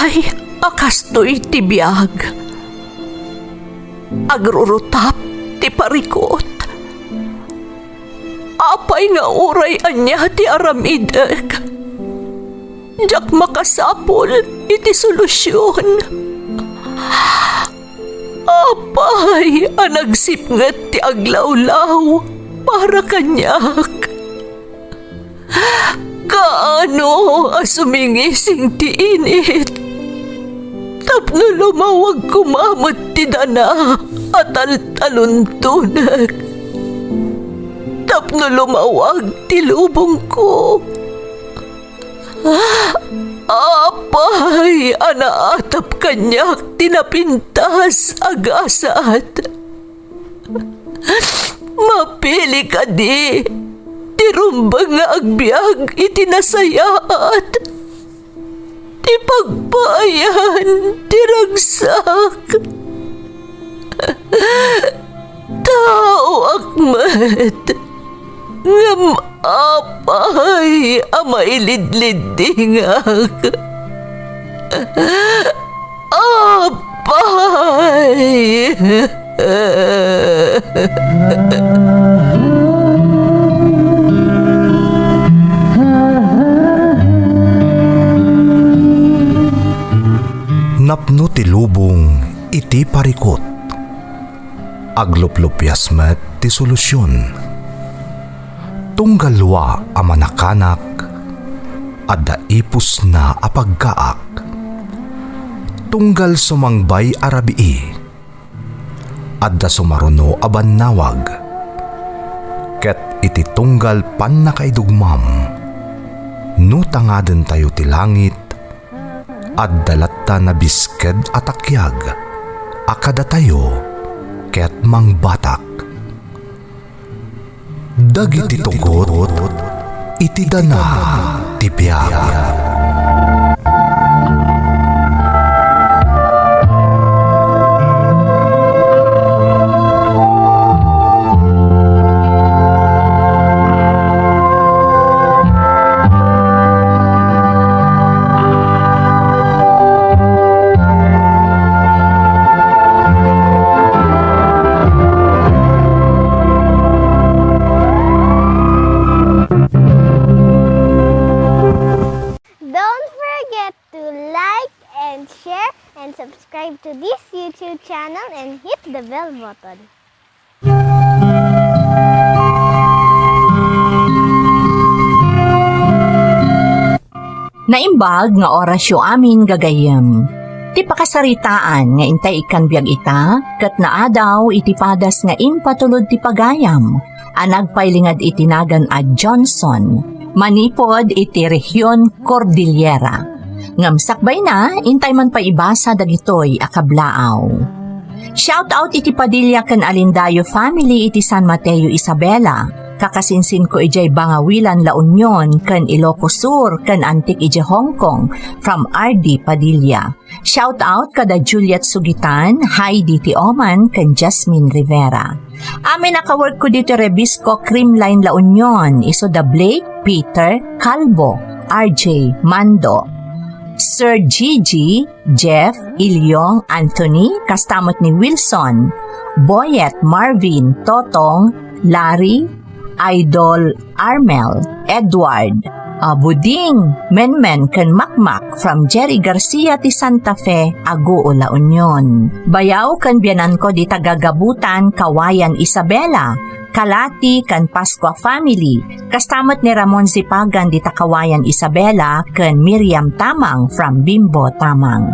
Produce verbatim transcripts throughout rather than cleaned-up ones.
Ay, a kastoy ti biag. Agrurutap ti parikut. Apay nga uray ania ti aramidek, diak makasapul iti solusion. Apay a nagsipnget ti aglawlaw para kaniak? Kaano a sumingising ti init tapno lumawag koma met ti dana a taltaluntonek, tapno lumawag ti lubongko? Apay a naatap kaniak ti napintas a gasat? Mapili kadi ti rumbeng nga agbiag iti nasayaat, ti pagpaayan ti ragsak? Taoak met, ngem apay a mailidliddingak? Apay! Napno ti lubong iti parikut. Agluplupias met ti solusion. Tunggal lua a manakanak, adda ipusna a pagkaak. Tunggal sumangbay a rabii, adda sumaruno a bannawag. Ket iti tunggal pannakaidugmam, no tangadentayo ti langit, adda latta nabisked a takiag a kadatayo ket mangbatak. Dagiti tugot iti dana ti biag. Don't forget to like and share and subscribe to this YouTube channel and hit the bell button. Naimbag nga orasyo amin, gagayyem. Ti pakasaritaan nga intay ikkan biag ita, ket naadaw iti padas nga impatulod ti pagayam a nagpailingad iti nagan a Johnson, manipud iti Rehion Cordillera. Ngem sakbayna, intay man pay ibasa dagitoy a kablaaw. Shout out iti Padilla ken Alindayo family iti San Mateo, Isabela. Kakasinsinko idiay Bangawilan, La Union, ken Ilocos Sur, ken Antique idiay Hong Kong, from R D Padilla. Shout out kada Juliet Sugitan, Heidi Tioman, ken Jasmine Rivera. Amin a kaworkko ditoy Rebisco Creamline, La Union, isu da Blake, Peter, Calvo, R J, Mando, Sir Gigi, Jeff, Ilyong, Anthony, kasta met ni Wilson, Boyet, Marvin, Totong, Larry, Idol, Armel, Edward, ah, Buding, Menmen, ken Makmak from Jerry Garcia ti Santa Fe, Aguo, La Union. Bayaw ken biananko dita Gagabutan, Kawayan, Isabela, Kalati, ken Pascua family, kasta met ni Ramon Zipagan dita Kawayan, Isabela, ken Miriam Tamang from Bimbo, Tamang.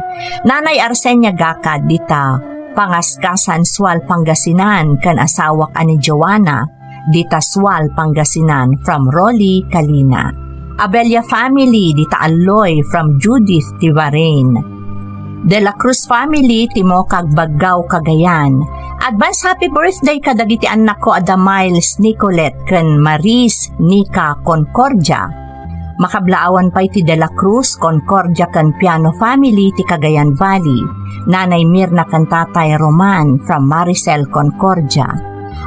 Nanay Arsenia Gakad dita Pangaskasan, Sual, Pangasinan, ken asawak a ni Joanna dita Sual, Pangasinan, from Rolly Kalina. Abelia family dita Alloy from Judith Tiwarin. De la Cruz family ti Mokag, Baggao, Cagayan. Advance happy birthday kadagiti annakko a da Miles, Nicolette, ken Maris, Nika, Concordia. Makablaawan pay ti De la Cruz, Concordia, ken Piano family ti Cagayan Valley. Nanay Mirna ken Tatay Roman from Maricel, Concordia.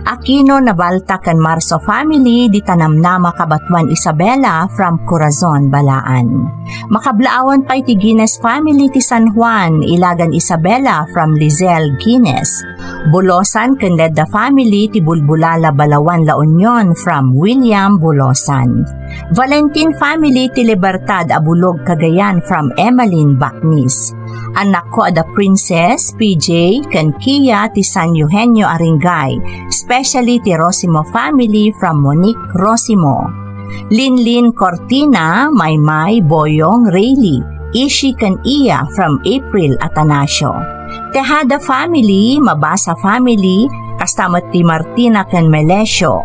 Aquino Nabalta ken Marso family, dita Namnama, Cabatuan, Isabela, from Corazon, Balaan. Makablaawan pay ti Guinness family ti San Juan, Ilagan, Isabela, from Lizelle Guinness. Bulosan ken Ledda family ti Bulbulala, Balaoan, La Union, from William Bulosan. Valentin family ti Libertad, Abulog, Cagayan, from Emmeline Bacnis. Annakko a da Princess, P J, ken Kia ti San Eugenio, Aringay, especially ti Rosimo family, from Monique Rosimo. Linlin Cortina, Maymay, Boyong, Rayleigh, Ishi ken Iya, from April Atanasio. Tejada family, Mabasa family, kasta met ti Martina ken Melesio,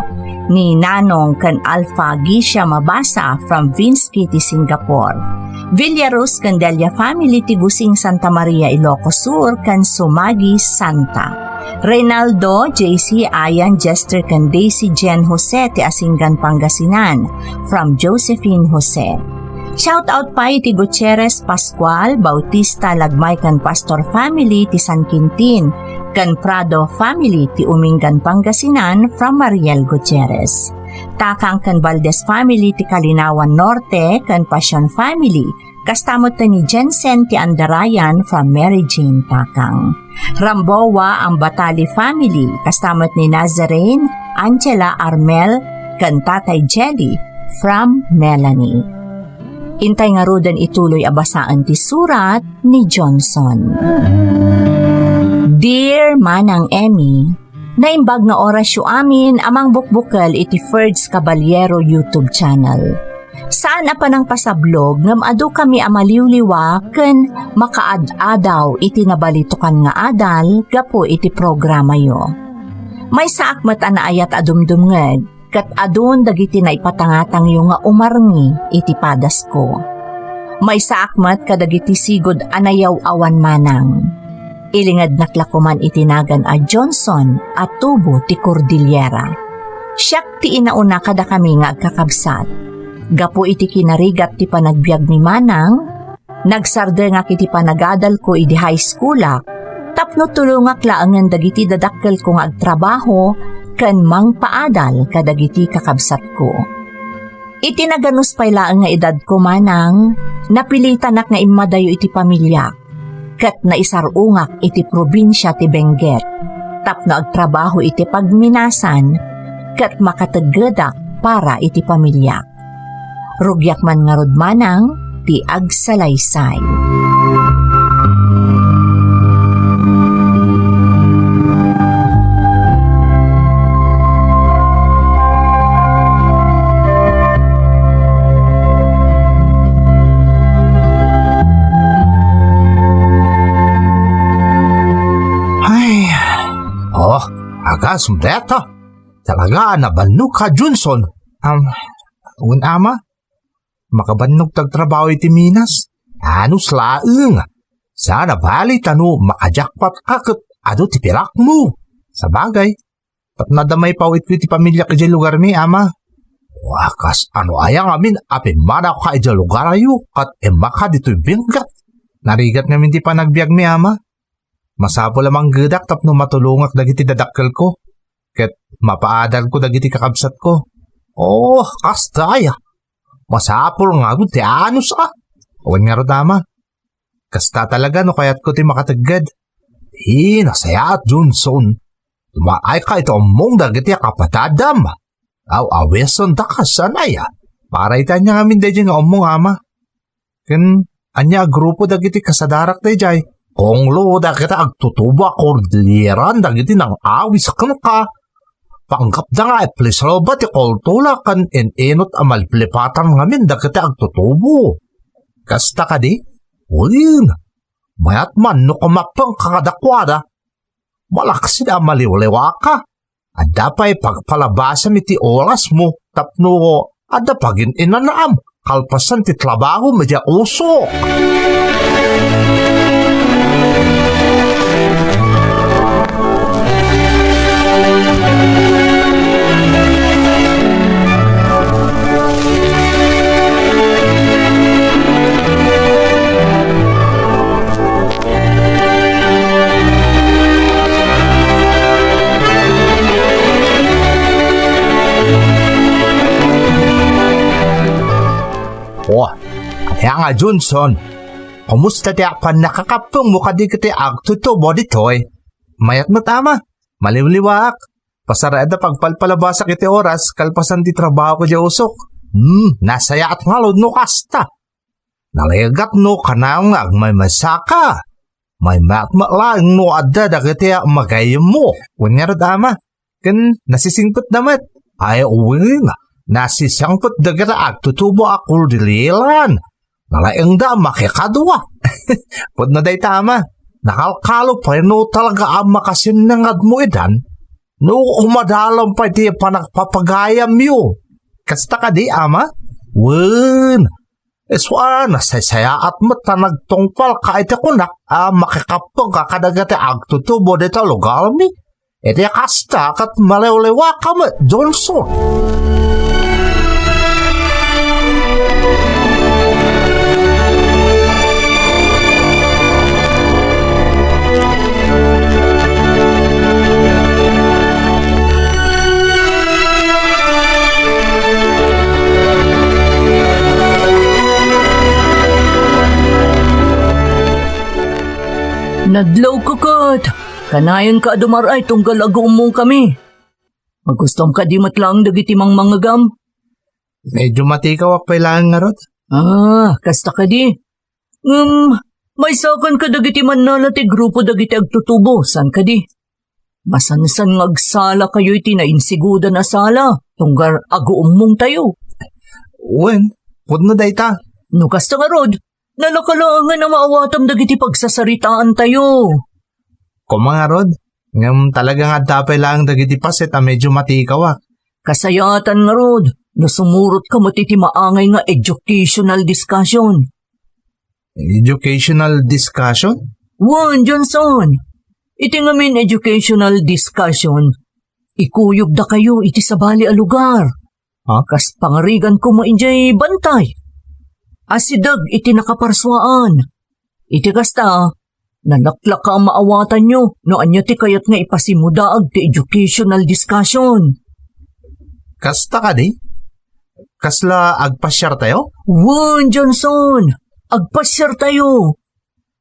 ni Nanong ken Alpha Gicia Mabasa, from Vinsky ti Singapore. Villarus ken Delia family ti Gusing, Santa Maria, Ilocos Sur, ken Sumagi, Santa. Reynaldo, J C, Ayan, Jester, ken Daisy Jane Jose ti Asingan, Pangasinan, from Josephine Jose. Shout out pay iti Gutierrez, Pascual, Bautista, Lagmay, ken Pastor family ti San Quintin, ken Prado family ti Umingan, Pangasinan, from Mariel Gutierrez. Takang ken Valdez family ti Kalinawan Norte, ken Pasion family, kasta met ni Jensen ti Andarayan, from Mary Jane Takang. Ramboa Ambatali family, kasta met ni Nazarene, Angela, Armel, ken Tatay Jelly, from Melanie. Intay ngaruden ituloy a basaen ti surat ni Johnson. Dear Manang Emmy, naimbag nga orasyo amin a mangbukbukel iti Ferds Caballero YouTube channel. Saan a panangpasablog ngem adukami a maliwliwa ken makaad-adaw iti nabalitokan nga adal gapu iti programayo. Maysaak met a naayat a dumdumngeg ket adun dagiti naipatangatangyo nga umarngi iti padasko. Maysaak met kadagiti sigud a nayaw-awan manang. Ilingednak la koman iti nagan a Johnson a tubo ti Cordillera. Siak ti inauna kadakami nga agkakabsat. Gapu iti kinarigat ti panagbiagmi manang, nagsardengak iti panagadalko idi high schoolak tapno tulongak laengen dagiti dadakkelko nga agtrabaho ken mangpaadal kadagiti kakabsatko. Iti naganus pay laeng nga edadko manang, napilitanak nga immadayo iti pamiliak. Ket naisar-ungak iti probinsia ti Benguet tapno agtrabaho iti pagminasan ket makateggedak para iti pamiliak. Rugiak man ngarud manang ti agsalaysay. Ay, oh, agas mo deta. Talaga, nabannog ka, Johnson. Am, wen, ama? Makabannog ti agtrabaho iti minas. Anus laeng. Sana bali ta no makajakpat ka ket adu ti pilakmo. Sabagay, tapno adda maipawitko iti pamiliak idiay lugarmi, ama. Wa, kas ano aya ngamin a pimmanaw ka idiay lugaryo ket immaka ditoy Benguet? Narigat ngamin ti panagbiagmi, ama. Masapul a manggedak tapno matulongak dagiti dadakkelko ket mapaadalko dagiti kakabsatko. Oh, kasta aya. Masapul ngarud ti anus a. Wen ngarud, ama. Kasta talaga no kayatko ti makategged. Ti nasayaat, Johnson. Dumaay ka iti ummong dagiti a kapatadam. Aw-awesen da kas anay a. Para iti ania ngamin daydiay nga ummong, ama. Ken ania a grupo dagiti kasadarak daydiay? Kunglo dagiti agtutubo a Cordilleran dagiti nang-awis kenka. Panggepda nga ipliselba ti kultura ken in-inut a malplipatan ngamin dagiti agtutubo. Kasta kadi? Wen, mayat man no kumappengka kadakuada. Malaksid a maliwliwaka. Adda pay pagpalabasam iti orasmo tapno adda pagin-inanaam kalpasan ti trabahom idiay usok. O, ania nga, Johnson? Kumusta ti pannakakappengmo kadagiti agtutubo ditoy? Mayat met, Ama. Maliwliwaak. Pasaraandak pagpalpalabasak iti oras kalpasan ti trabahok idiay usok. Hmm, nasayaat ngarud no kasta. Nalegat no kanayon nga agmaymaysaka. Maymayat met laeng no adda dagiti a magayyemmo. Wen ngarud, Ama, ken nasisingpetda met. Ay, wen, nasisingpet dagiti agtutubo a kuldililan. Nalaingda a makikadua. Pudno dayta, Ama. Nakalkalo pay no talaga a makasinnangadmo idan. No umadalam pay ti panagpapagayamyo. Kasta kadi, Ama? Wen, isu a nasaysayaat met ta nagtungpalka iti kunak a makikappengka kadagiti agtutubo dita lugarmi. Iti kasta, ket maliwliwaka met, Johnson. Nadlawka ket, kanayonka a dumar-ay tunggal aguummongkami. Magustuam kadi met laeng dagiti mangmangngegam? Medyo matikawak pay laeng ngarud. Ah, kasta kadi. Ngem, maysakan kadagiti mannala ti grupo dagiti agtutubo, saan kadi? Masansan nga agsalakayo iti nainsigudan a sala, tunggal aguummongtayo. Wen, pudno dayta. No kasta ngarud, nalaka laengen a maawatam dagiti pagsasaritaantayo. Koma ngarud, ngem talaga nga adda pay laeng dagiti paset a medyo matikawak. Kasayaatan ngarud, no sumurotka met iti maangay nga educational discussion. Educational discussion? Wen, Johnson. Iti ngamin educational discussion, ikuyogdakayo iti sabali a lugar. Ha? Kas pangarigan koma idiay bantay. Asideg iti nakaparsuaan. Iti kasta, nalaklaka a maawatanyo no ania ti kayat nga ipasimudaag ti educational discussion. Kasta kadi? Kasla agpasiartayo? Wen, Johnson! Agpasiartayo!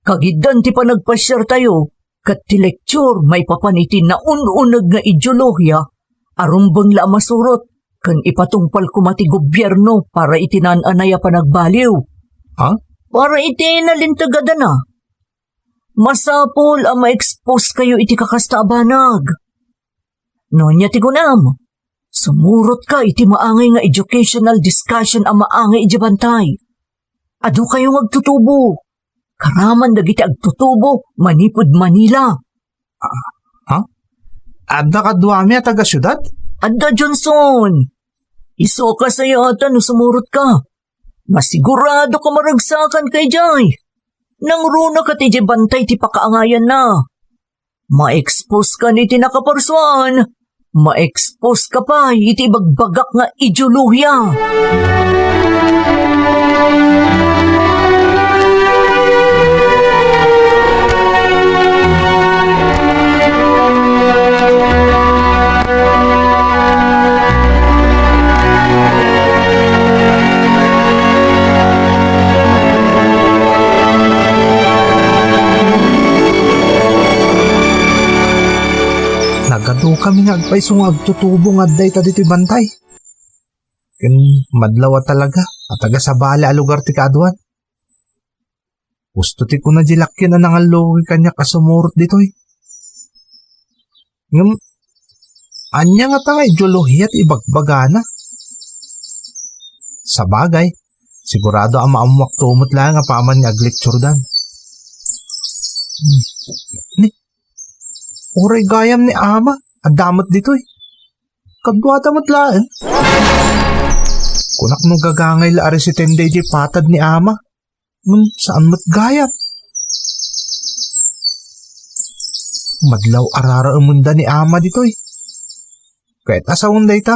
Kagiddan ti panagpasiartayo, ket ti lecture maipapan iti naun-uneg nga ideolohiya a rumbeng la a masurot ken ipatungpal koma ti gobierno para iti naan-anay a panagbaliw. Ha? Para iti nalinteg a dana. Masapul a ma-expose kayo iti kakasta a banag. No ania ti kunam, sumurotka iti maangay nga educational discussion a maangay idiay bantay. Adu kayo nga agtutubo. Karaman dagiti agtutubo manipud Manila. Ah, ha? Adda kaduami a taga-siudad? Adda, Johnson. Isu a kasayaatan no sumurotka. Masigurado ka maragsakan ka idiay. Nangruna ka ti idiay bantay ti pakaangayanna. Ma-expose ka iti nakaparsuan. Ma-expose ka pay iti ibagbagak nga ideolohiya. Nagadukami nga agpayso nga agtutubo nga adda ita ditoy bantay. Ken madlaw a talaga a taga-sabali a lugar ti kaaduan. Husto ti kuna di lakien a nangallugi kaniak a sumurot ditoy. Ngem, ania ngata nga ideolohiya ti ibagbagana? Sabagay, sigurado a maammoakto met laeng apaman nga aglecturedan. Hmm. Ni, uray gayam ni Ama, adda met ditoy. Kaduada met laeng. Kunak no gagangay la a residente idiay patad ni Ama. Ngem saan met gayam. Madlaw a raraemenda ni Ama ditoy. Ket asawen dayta,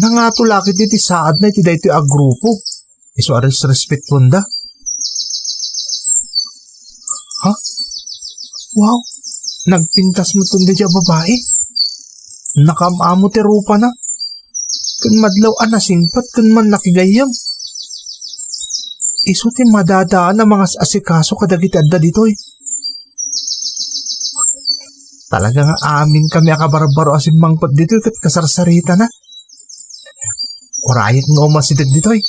nangato la ketdi ti saadna iti daytoy a grupo. Isu a resrespetunda. Ha? Wow! Nagpintas met daydiay a babai. Nakaam-amo ti rupana. Ken madlaw a nasingpet ken mannakigayam. isu ti madadaan a mangas-asikaso kadagiti adda ditoy. Talaga nga amin kami a kabarbaro a simmangpet ditoy ket kasarsaritana. Urayek no umasideg ditoy.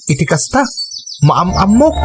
Iti kasta, maam-ammok.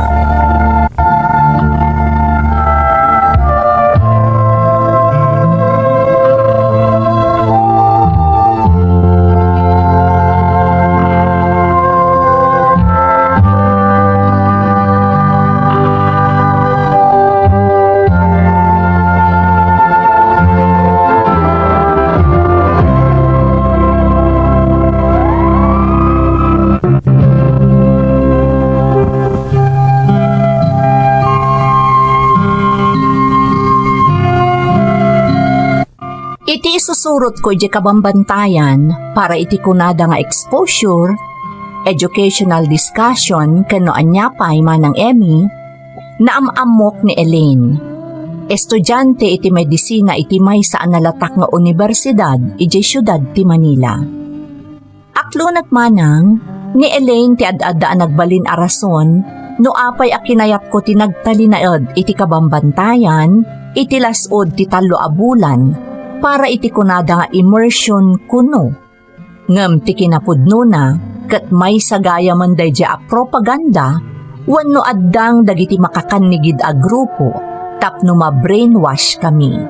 Iti isusurotko idiay kabambantayan para iti kunada nga exposure, educational discussion, ken no ania pay, Manang Emmy, naam-ammok ni Elaine. Estudiante iti medisina iti maysa a nalatak nga unibersidad idiay siudad ti Manila. Aklonat manang, ni Elaine ti ad-adda a nagbalin a rason no apay a kinayatko ti nagtalinaed iti kabambantayan iti las-ud ti tallo a bulan para iti kunada nga immersion kuno. Ngem ti kinapudnona, ket maysa gayamen daydiay a propaganda wenno addang dagiti makakannigid a grupo tapno ma-brainwash kami.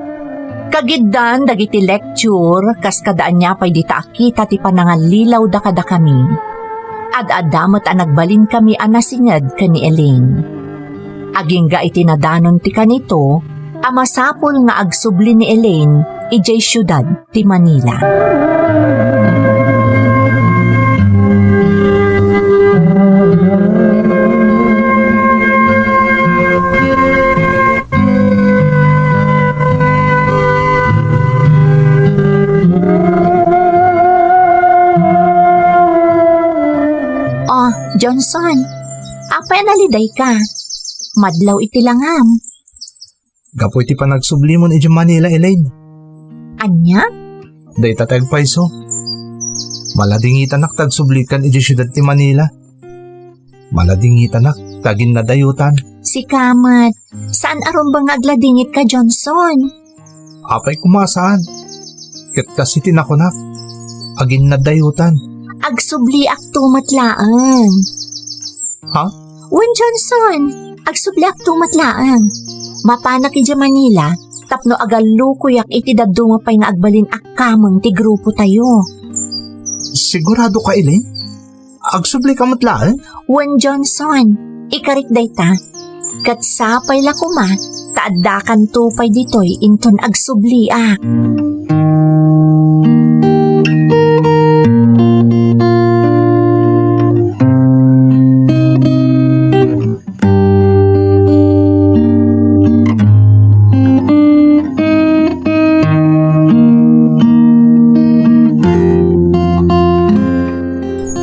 Kagiddan dagiti lecture, kas kada ania pay dita a kita ti panangallilawda kadakami. Ad-adda met a nagbalinkami a nasinged ken ni Elaine. Agingga iti nadanon ti kanito a masapul nga agsubli ni Elaine idiay siudad ti Manila. Oh, Johnson, apay a nalidayka? Madlaw iti langam. Gapu iti panagsublimon idiay Manila, Elaine. Ania? Dayta ti agpayso. Maladingitanak ta agsublikan idiay siudad ti Manila. Maladingitanak ta aginnadayotan. Sika met, saan a rumbeng nga agladingitka, Johnson? Apay koma a saan. Ket kas iti nakunak, aginnadayotan. Agsubliakto met laeng. Ha? Wen, Johnson, agsubliakto met laeng. Mapanak idiay Manila tapno agallukoyak iti dadduma pay nga agbalin a kameng ti grupotayo. Siguradoka, Elaine? Agsublika met laeng? Wen, Johnson, ikarik dayta. Ket sapay la koma ta addakanto pay ditoy inton agsubliak.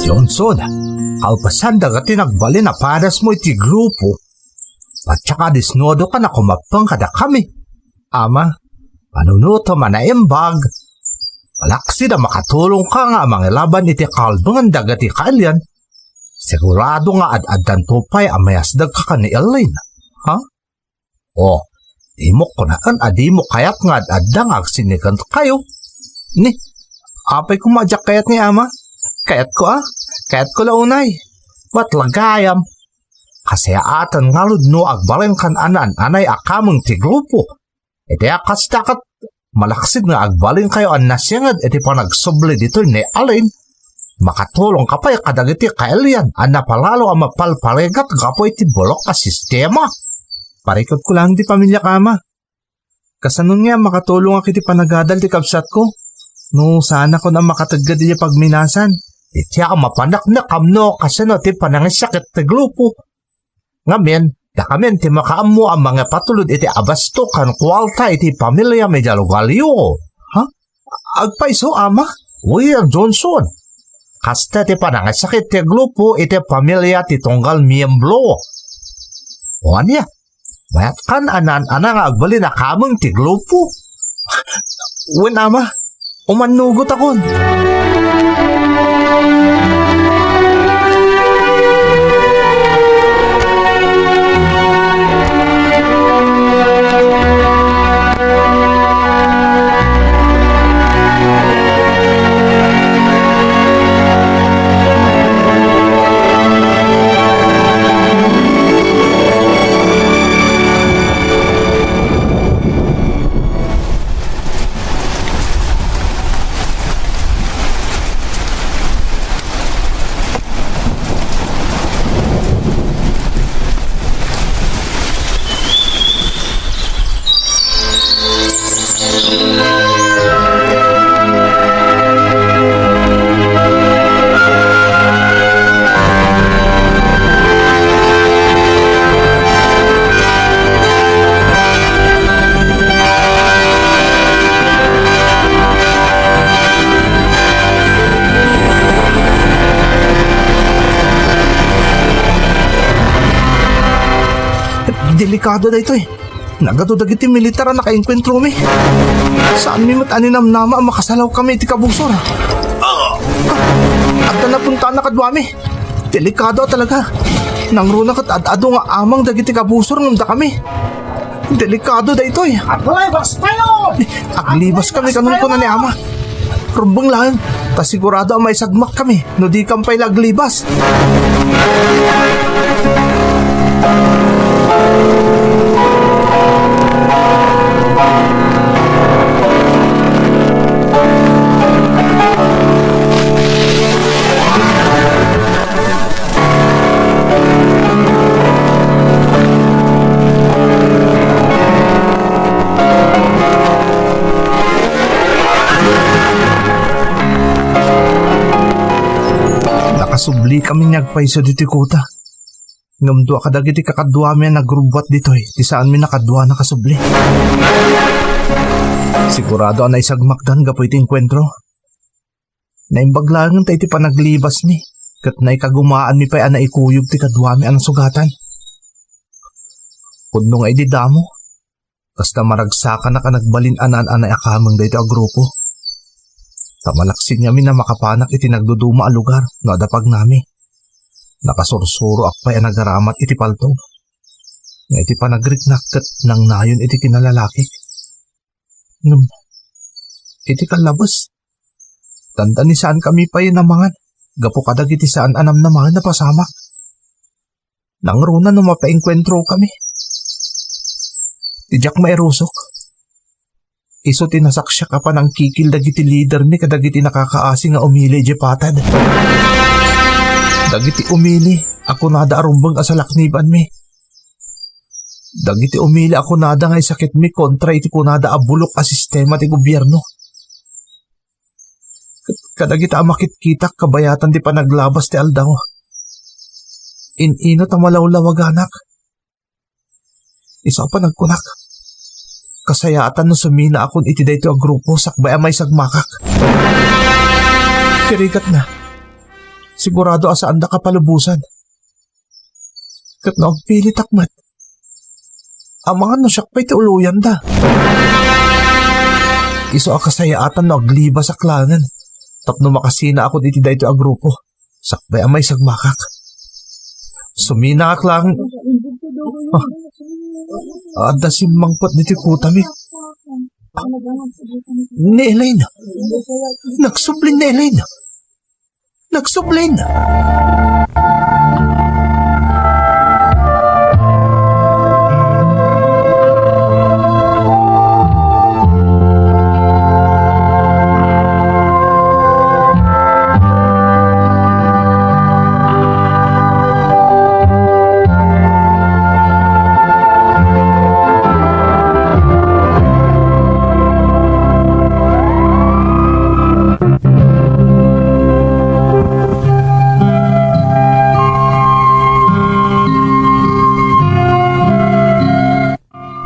Johnson, kalpasan dagiti nagbalin a padasmo iti grupo, patsa ka disnudo ka nakumappeng kadakami. Ama, panunotem a naimbag, malaksid a makatulongka nga mangilaban iti kalbengen dagiti kailian, sigurado nga ad-addanto pay a mayasdegka ken ni Elaine. Ha? O, dimo kunaen a dimo kayat nga ad-adda nga agsinnigenkayo. Ni, apay koma a diak kayat ni Ama? Kayatko a, kayatko la unay. Ket la gayam, kasayaaten ngarud no agbalinkan a naan-anay a kameng ti grupo. Iti a kasta ket malaksid nga agbalinkayo a nasinged iti panagsubli ditoy ni Elaine. Makatulongka pay kadagiti kailian a napalalo a mapalparigat gapu iti bulok a sistema. Parikutko laeng ti pamiliak, Ama. Kasano nga makatulongak iti panagadal ti kabsatko no saanakon a makategged iti pagminasan? Iti a mapanak na kamno kasano ti panangisakit ti grupo. Ngamin, dakamin ti makaammo a mangipatulod iti abasto ken kuarta iti pamiliam idiay lugaryo. Ha? Agpayso, Ama? Wen, Johnson. Kasta ti panangisakit ti grupo iti pamilia ti tunggal miembro. O ania? Mayatkan a naan-anay nga agbalin a kameng ti grupo. Wen, Ama, umannugotakon. Delikado daytoy. Nagadu dagiti militar a nakaengkuentromi. Saanmi met a ninamnama a makasalawkami iti kabusor. Ah! Adda napuntana kaduami. Delikado talaga. Nangruna ket ad-adu nga amang dagiti kabusor ngem dakami. Delikado daytoy. Aglibas tayo! Aglibas kami, kanunko na ni Ama. Rumbeng laeng, ta sigurado a maisagmak kami no di kami pay la aglibas. Nakasubli kami nga agpayso ditoy kuta. Ngem dua kadagiti kakaduami a nagrubbuat ditoy ti saanmi a kadua a nakasubli. Sigurado a naisagmakdan gapu iti engkuentro. Naimbag laengen ta iti panaglibasmi ket naikagumaanmi pay a naikuyog ti kaduami a nasugatan. Pudno nga idi damo, kasta maragsakanak a nagbalin a naan-anayakameng daytoy a grupo. Ta malaksid ngamin a makapanak iti nagduduma a lugar no adda pagnami. Nakasursuroak pay a nagaramat iti paltog. Nga iti panagriknak ket nangnayon iti kinalalakik. Ngem, iti kallabes, dandani saankami pay namangan gapu kadagiti saan a namnamaen a pasamak. Nangruna no mapaengkuentrokami. Ti diak mairusok, isu ti nasaksiak a panangkikil dagiti lidermi kadagiti nakakaasi nga umili idiay patad. Dagiti umili a kunada a rumbeng a salaknibanmi. Dagiti umili a kunada nga isakitmi kontra iti kunada a bulok a sistema ti gobierno. Ket kadagita a makitkitak kabayatan ti panaglabas ti aldaw. In-inut a malawlawaganak. Isu a panagkunak, kasayaatan no suminaakon iti daytoy a grupo sakbay a maisagmakak. Ti rigatna, sigurado a saanda kapalubosan. Ket no agpilitak met, amangan no siak pay ti uloyanda. Isu a kasayaatan no aglibasak laengen tapno makasinaakon iti daytoy a grupo sakbay a maisagmakak. Suminaak lang. Ah, adda simmangpet ditoy kutami. Ah, ni Elaine. Nagsubli ni Elaine. Nagsubli.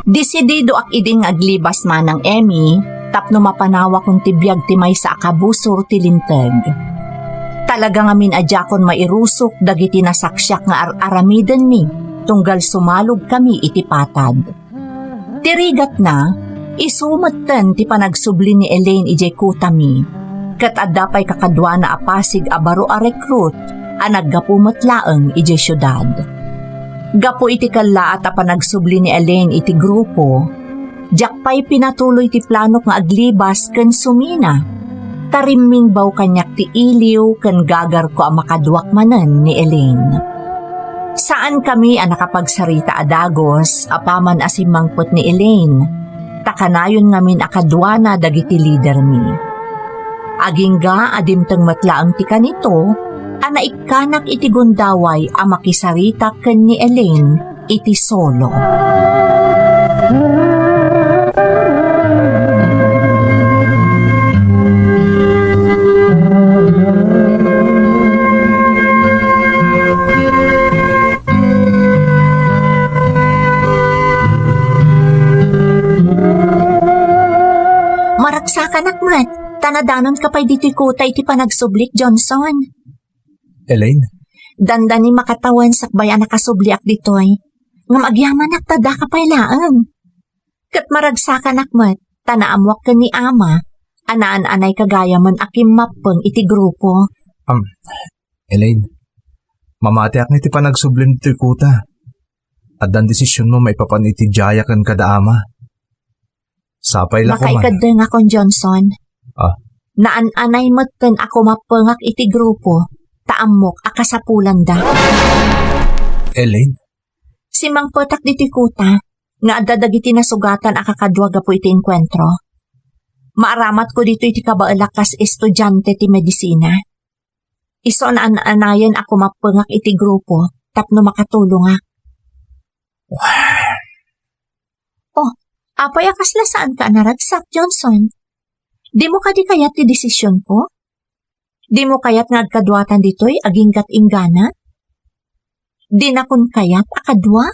Desididoak idi nga aglibas manang Emmy tapno mapanawakon ti biag ti maysa a kabusor ti linteg. Talaga ngamin a diakon mairusok dagiti nasaksiak nga ar-aramidenmi tunggal sumalogkami iti patad. Ti rigatna, isu metten ti panagsubli ni Elaine idiay kutami, ket adda pay kakaduana a pasig a baro a rekrut a naggapu met laeng idiay siudad. Gapu iti kellaat a panagsubli ni Elaine iti grupo, diak pay pinatuloy ti planok nga aglibas ken sumina. Ta rimmingbaw kaniak ti iliw ken gagarko a makaduak manen ni Elaine. Saankami a nakapagsarita a dagus apaman a simmangpet ni Elaine, ta kanayon ngamin a kaduana dagiti lidermi. Agingga a dimteng met laeng ti kanito a naikkanak iti gundaway a makisarita ken ni Elaine iti solo. Maragsakanak met, ta nadanonka pay ditoy kuta iti panagsublik, Johnson. Elaine? Dandani makatawen sakbay a nakasubliak ditoy. Ngem agyamanak ta daka pay laeng. Ket maragsakanak met, ta naammoak ken ni Ama a naan-anayka gayamen a kimmappeng iti grupo. Am, Elaine, mamatiak nga iti panagsublim ditoy kuta. Addan desisionmo maipapan iti diayak ken kada Ama. Sapay la koma. Makaikadengakon, Johnson. Ah. Naan-anay metten a kumappengak iti grupo, ta ammok a kasapulanda. Elaine? Simmangpetak ditoy kuta, nga adda dagiti nasugatan a kakadua gapu iti engkuentro. Maaramatko ditoy ti kabaelak kas estudiante ti medisina. Isu a naan-anayen a kumappengak iti grupo tapno makatulongak. Oh, apay a kasla saanka a naragsak, Johnson? Dimo kadi kayat ti desisionko? Dimo kayat nga agkaduatan ditoy aginggat inggana? Dinakon kayat a kadua?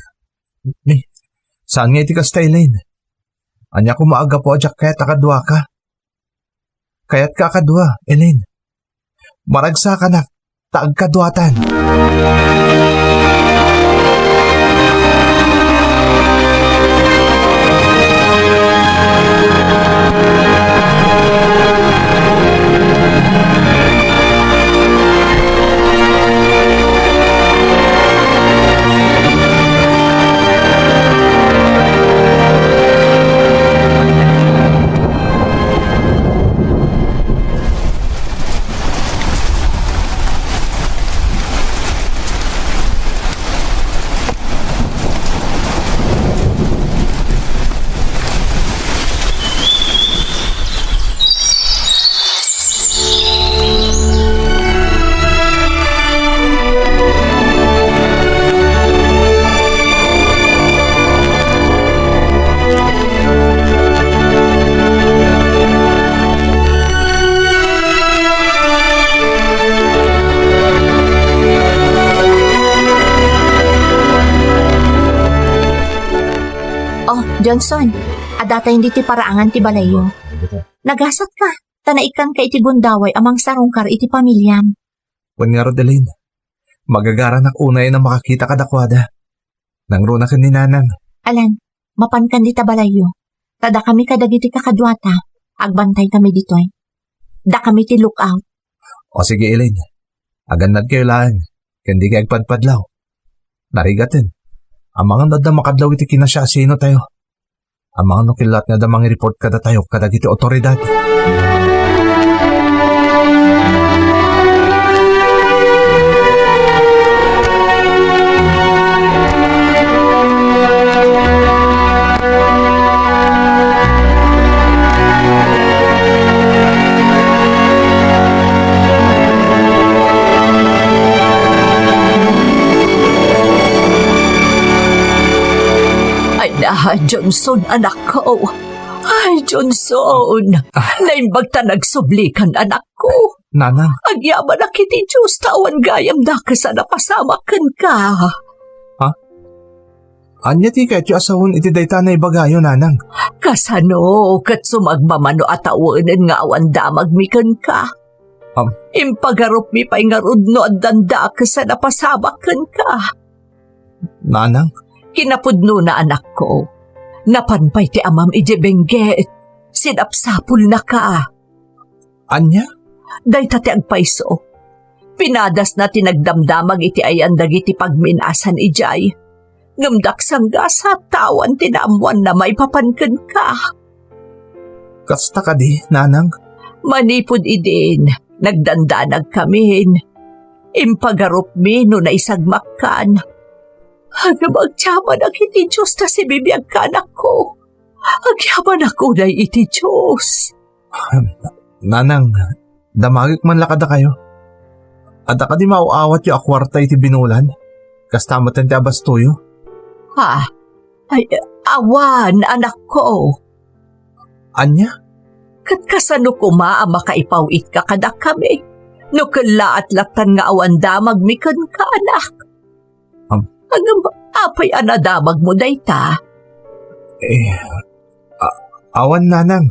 Ni, saan nga iti kasta, Elaine? Ania koma a gapu a diak kayat a kaduaka? Kayatka a kadua, Elaine. Maragsakanak ta agkaduatan. Oh, Johnson, adda tayo ditoy paraangan ti balayyo. Nagasatka, ta naikkanka iti gundaway a mangsarungkar iti pamiliam. Wen ngarud, Elaine, magagaranak unay a makakita kadakuada. Nangruna ken ni Nanang. Alan, mapankan dita balayyo. Ta dakami kadagiti kakaduata, agbantay kami ditoy. Dakami ti lookout. O sige, Elaine. Agannadkayo laeng, ken dikay agpadpadlaw. Narigaten. Amangan no adda makadlaw iti kinasiasinotayo. Amangan no kellat nga adda mangi-report kadatayo kadagiti otoridad. Ay na, Johnson, anakko. Ay, Johnson. Ah. Naimbag ta nagsublikan, anakko. Nanang. Agyamanak iti Dios ta awan gayam dakes a napasamak kenka. Ha? Ania ti kayatyo a sawen iti dayta a naibagayo, Nanang? Kasano ket sumagmamano a tawenen nga awan damagmi kenka? Am. Impagarupmi pay ngarud no addan dakes a napasamak kenka. Nanang? Kinapudnona, anakko. Napan pay ti amam idiay Benguet. Sinapsapulnaka. Ania? Dayta ti agpayso. Pinadasna ti nagdamdamag iti ayan dagiti pagminasan idiay. Ngem daksanggasat ta awan ti naammoanna maipapan kenka. Kasta kadi, Nanang? Manipud idin, nagdandanagkamin. Impagarupmi no naisagmakkan. Ngem agyamanak iti Dios ta sibibiagka, anakko. Agyamanak unay iti Dios. Nanang, damagek man la kadakayo. Adda kadi maaw-awatyo a kuarta iti binulan? Kasta met ti abastoyo? Ha? Ay, awan, anakko. Ania? Ket kasano koma a makaipaw-itka kadakami? No kellaat lattan nga awan damagmi kenka, anak. Am. Ngem apay a nadamagmo dayta? Eh, a-, awan, Nanang.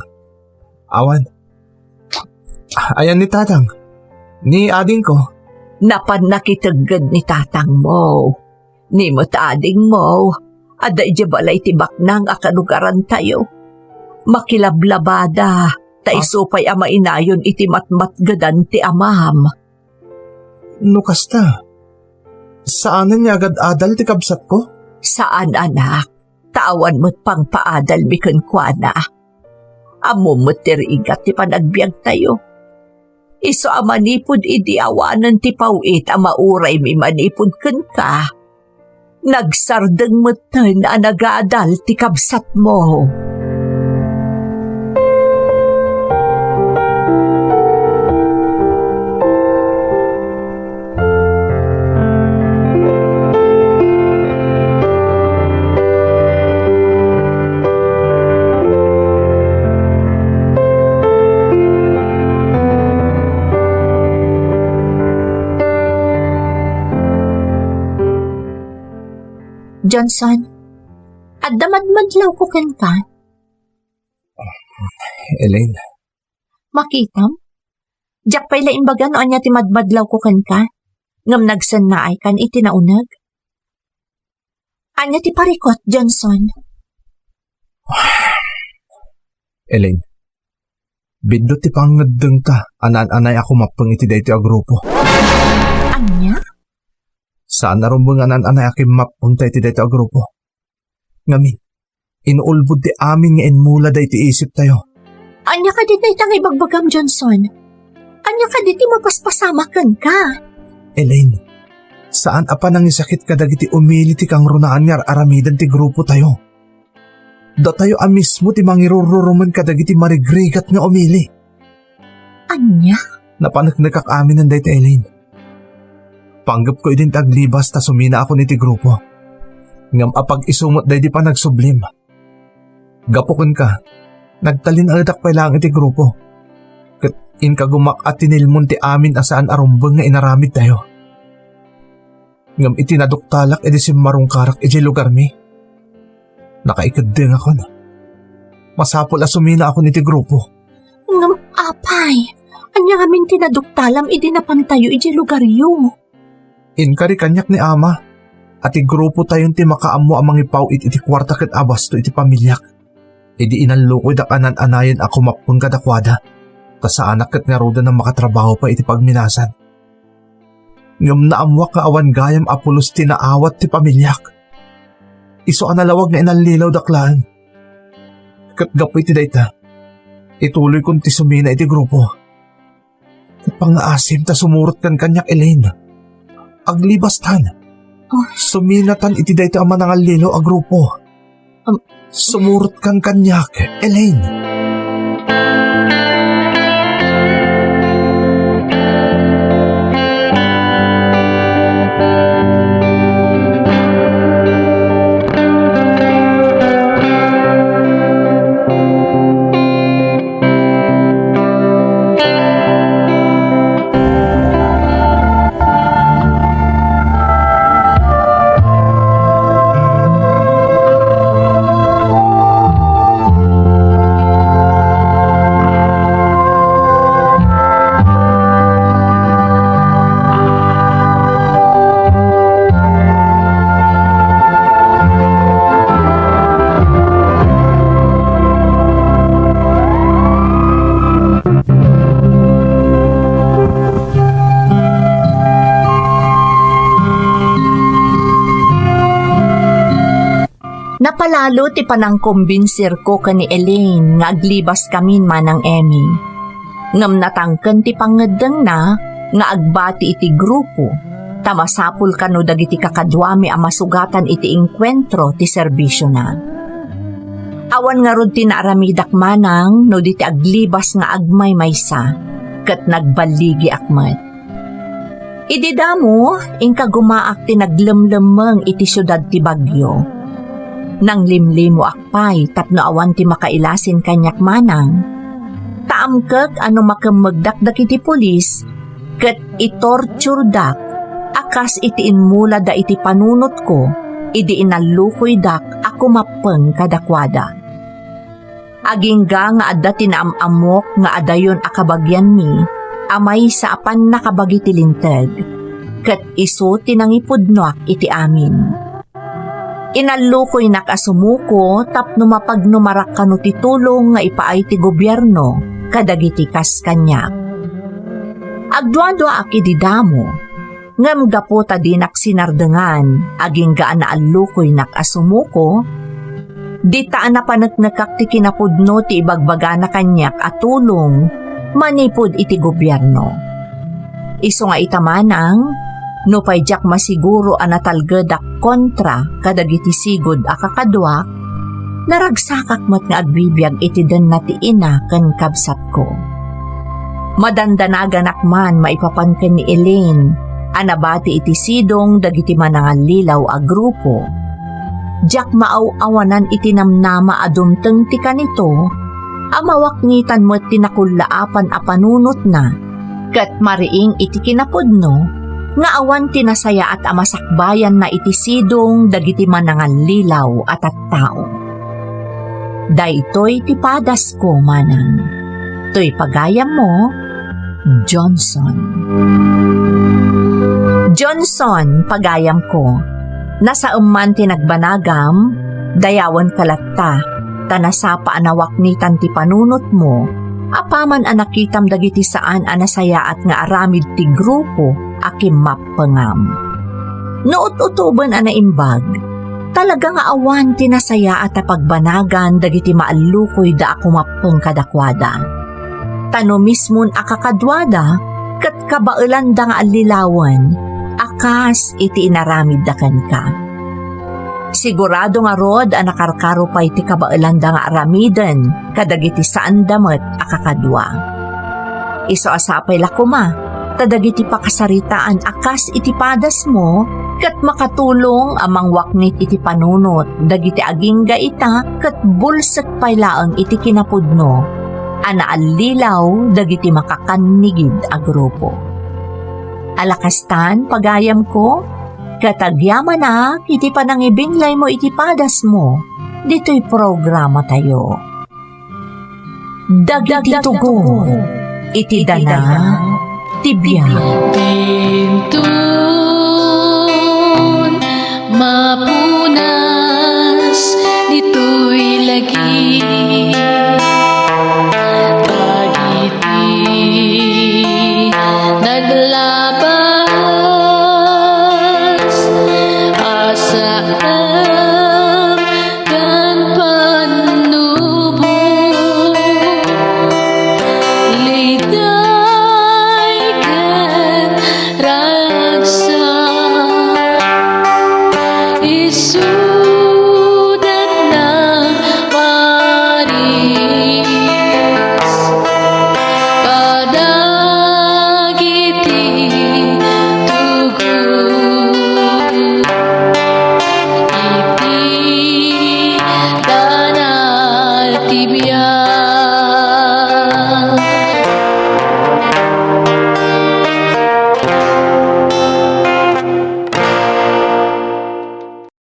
Awan. Ayan ni Tatang. Ni adingko. Napan nakitegged ni tatangmo. Ni met adingmo. Adda idiay balay ti baknang a kalugarantayo. Makilablabada, ta Ah? isu pay a mainayon iti matmatgedan ti amam. No kasta, saanen nga agad-adal ti kabsatko? Saan, anak. Ta awan met pangpaadalmi kenkuana. Ammom met ti rigat ti panagbiagtayo. Isu a manipud idi awanen ti paw-it a mauraymi manipud kenka, nagsardeng metten a nagadal ti kabsatmo. Johnson, adda madmadlawko kenka. Elaine. Makitam? Diak pay la imbaga no ania ti madmadlawko kenka, ngem nagsennaaykan iti nauneg. Ania ti parikut, Johnson? Elaine, biddut ti pangngeddengta a naan-anay a kumappeng iti daytoy a grupo. Ania? Saan a rumbeng a naan-anay a kimmappengta iti daytoy a grupo. Ngamin, inulbod ti amin nga inmulada iti isiptayo. Ania kadi dayta nga ibagbagam, Johnson? Ania kadi ti mapaspasamak kenka? Elaine, saan a panangisakit kadagiti umili ti kangrunaan nga ar-aramiden ti grupotayo. Datayo a mismo ti mangirururumen kadagiti marigrigat nga umili. Ania? Napaneknekak aminen dayta, Elaine. Panggepko idin ti aglibas ta suminaakon iti grupo. Ngem apag-isu met daydi panagsublim. Gapu kenka, nagtalinaedak pay laeng iti grupo. Ket inkagumak a tinilmon ti amin a saan a rumbeng nga inaramidtayo. Ngem iti naduktalak idi simmarungkarak idiay lugarmi, nakaikeddengakon. Masapul a suminaakon iti grupo. Ngem apay, ania ngamin ti naduktalam idi napantayo idiay lugaryo? Inkari kaniak ni Ama a ti grupotayon ti makaammo a mangipaw-it iti kuarta ket a basto iti pamiliak. Idi inallukoydak a naan-anayen a kumappeng kadakuada, ta saanak ket ngaruden a makatrabaho pay iti pagminasan. Ngem naammoak nga awan gayam a pulos ti naawat ti pamiliak. Isu a nalawag nga inallilawdak laeng. Ket gapu iti dayta, ituloykon ti sumina iti grupo. Ket pangngaasim ta sumurotkan kaniak, Elaine. Aglibastan. Oh. Suminatan iti dayta a manangallilaw a grupo. Um. Sumurotkan kaniak, Elaine. Napalalo ti panangkombinsirko ken ni Elaine nga aglibas kamin, Manang Emmy. Ngem natangken ti pangngeddengna nga agbati iti grupo, ta masapul kano dagiti kakaduami a masugatan iti engkuentro ti serbisiona. Awan ngarud ti naaramidak manang no di ti aglibas nga agmaymaysa, ket nagballigiak met. Idi damo, inkagumaak ti naglemlemmeng iti siudad ti Baguio. Nanglimlimoak pay tapno awan ti makailasin kaniak manang. Ta amkek a no makemmegdak dagiti pulis, ket itorturedak a kas iti inmulada iti panunotko idi inallukoydak a kumappeng kadakuada. Agingga nga adda ti naam-ammok nga adayon a kabagianmi a maysa a pannakabagi ti Linteg, ket isu ti nangipudnoak iti amin. Inallukoynak a sumuko tapno mapagnumarak kano ti tulong nga ipaay ti gobierno kadagiti kas kaniak. Agduaduaak idi damo, ngem gapu ta dinak sinardengan, agingga a naallukoynak a sumuko, dita a napaneknekak ti kinapudno ti ibagbagana kaniak a tulong manipud iti gobierno. Isu nga ita manang, nupay diak masiguro a natalgedak kontra kadagiti sigud a kakaduak, naragsakak met nga agbibiag iti denna ti ina ken kabsatko. Madandanaganak man maipapan ken ni Elaine a nabati iti sidong dagiti manangallilaw a grupo. Diak maaw-awanan iti namnama a dumteng ti kanito a mawaknitan met ti nakullaapan a panunotna ket mariing iti kinapudno nga awan ti nasayaat a masakbayanna iti sidong dagiti manangallilaw a tattao. Daytoy ti padasko, manang. Toy pagayammo, Johnson. Johnson, pagayamko, nasaem man ti nagbanagam, dayawenka latta, ta nasapa a nawaknitan ti panunotmo, apaman a nakitam dagiti saan a nasayaat nga aramid ti grupo a kimmappengam. No ut-utoben a naimbag, talaga nga awan ti nasayaat a pagbanagan dagiti maallukoyda a kumappeng kadakuada. Ta no mismon a kakaduada, ket kabaelanda nga allilawen a kas iti inaramidda kenka. Sigurado ngarud a nakarkaro pay ti kabaelanda nga aramiden kadagiti saanda met a kakadua. Isu a sapay la koma ta dagiti pakasaritaan a kas iti padasmo ket makatulong a mangwaknit iti panunot dagiti agingga ita ket bulsek pay laeng iti kinapudno a naallilaw dagiti makakannigid a grupo. Ala kastan, pagayamko, ket agyamanak iti panangibinglaymo iti padasmo ditoy programatayo. Dagiti tugon iti dana ti biag. Pinto